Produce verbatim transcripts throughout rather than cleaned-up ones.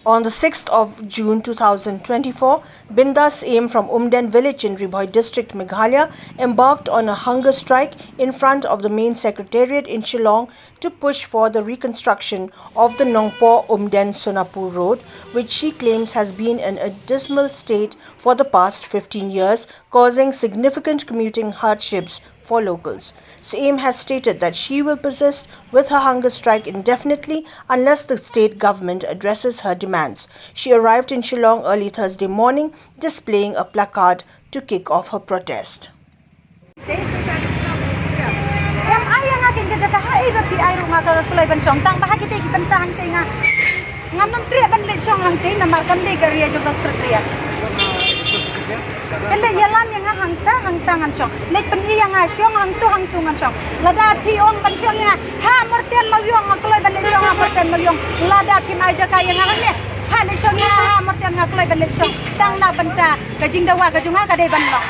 On the sixth of June two thousand twenty-four, Binda Syiem from Umden village in Ri Bhoi district, Meghalaya, embarked on a hunger strike in front of the main secretariat in Shillong to push for the reconstruction of the Nongpoh Umden Sonapur road, which she claims has been in a dismal state for the past fifteen years, causing significant commuting hardships for locals. Syiem has stated that she will persist with her hunger strike indefinitely unless the state government addresses her demands. She arrived in Shillong early Thursday morning, displaying a placard to kick off her protest. Em ai ïa nga kein ka jaka ha ei ba phi ai ruh nga ka kloi ban shong tang ba ha kitei ki bynta hangtei nga. Ngan nym treh ban leit shong hangtei namar kan dei ka area jong ka Secretariat. Kan leit ïalam ïa nga hangta hangta ngan shong. Leit pyni ïa nga shong hangtu hangtu ngan shong. Lada phi ong ban shong ïa nga ha Marten Mawïong nga kloi ban leit shong ha Marten Mawïong. Lada phim ai jaka ïa nga hangne ha leit shong ïa nga ha Marten nga kloi ban leit shong. Tang na bynta ka jingdawa ka jong nga ka dei ban long.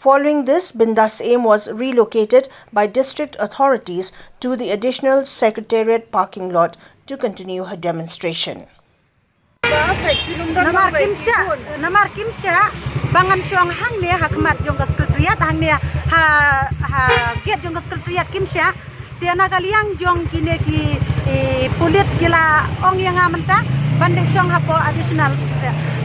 Following this, Binda Syiem was relocated by district authorities to the additional secretariat parking lot to continue her demonstration. Namar kim shah, namar kim shah ba ngan shong hangne ha khmat jong ka Secretariat, hangne ha, ha gate jong ka Secretariat kim shah. Te na ka liang jong kine ki, eh, pulit ki la ong ïa nga mynta ban dei shong hapoh additional.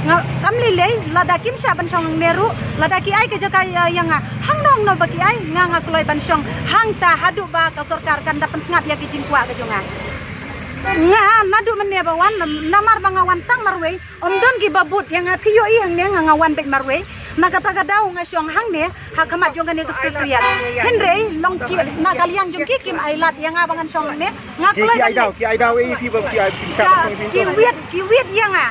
Nga kam lei lei lada kim shah ban shong hangne ruh, lada ki ai ka jaka ïa, ïa nga hangno hangno ba ki ai nga, nga kloi ban shong hangta haduh ba ka sorkar kan da pynsngap ïa ki jingkwah ka jong nga. Nga naduh mynne ba wan namar ba nga wan tang marwei. Ym don kiba bud ïa nga, phi ïohi hangne nga, nga wan beit marwei. Na kata ka daw nga shong hangne ha khmat jong kane ka Secretariat. Hynrei long ki na ka liang jong ki kim ai lad ïa nga ba ngan shong hangne. Nga kloi ban leit. Ki ai daw ei phi ba ki ai phi sa shong phi. Ki wit, ki wit ïa nga.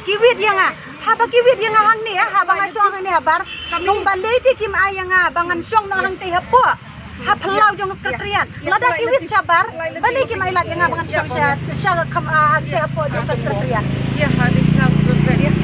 Ki wit ïa nga. Haba ki wit ïa nga hangne, haba nga shong hangne habar. Nong ba lei te kim ai ïa nga ba ngan shong noh hangtei hapoh. Ha phyllaw jong ka Secretariat. Lada ki wit shabar, balei kim ai lad ïa nga ba ngan shong sha, sha kham, ah, hangtei hapoh jong ka Secretariat. Ïa, ha additional Secretariat.